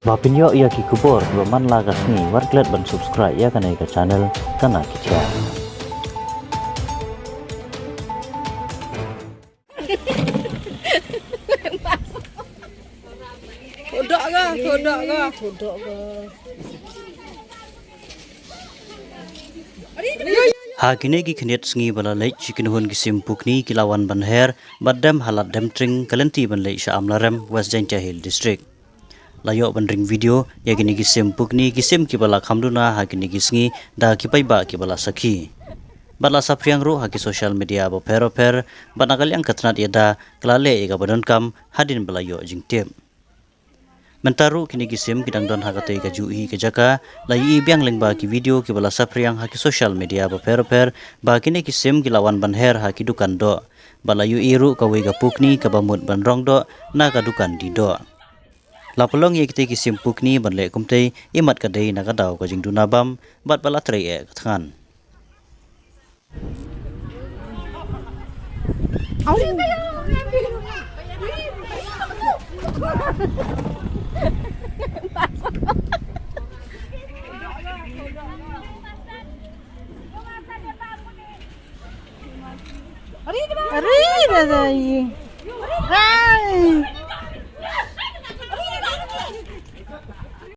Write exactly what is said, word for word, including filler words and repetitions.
Ba pynïoh ïa ki khubor kiba man la ka sngi, wat klet ban subscribe ïa kane ka channel Kana Ki Jia. Thoh doh ga, thoh doh ga. Ha kine ki khyndiat sngi ba la leit, shi kynhun ki sim pukni ki la wan ban her bad dem ha Lad Demtring, ka lynti ban leit sha Amlarem, West Jaintia Hills District. La ïoh ban ring video ïa kine ki sim pukni, ki sim kiba la kham duna ha kine ki sngi da ki paidbah kiba la sakhi. Bad la saphriang ruh ha ki social media bapher bapher, bad na ka liang ka tnat ïada ka la leh ïa kaba donkam hadien ba la ïoh jingtip. Mynta ruh kine ki sim ki dang don ha katei ka juh hi ka jaka. La ïohi biang lyngba ki video kiba la saphriang ha ki social media bapher bapher ba kine ki sim ki la wan ban her ha ki dukan doh. Bad la ïohi ruh kawei ka pukni kaba mut ban rong doh na ka dukan die doh. La pynlong ïa kitei ki sim pukni ban leh kumtei, imat ka dei na ka daw ka jingduna bam bad ba la trei eh ka thngan. Ari, ari, ari. Hai.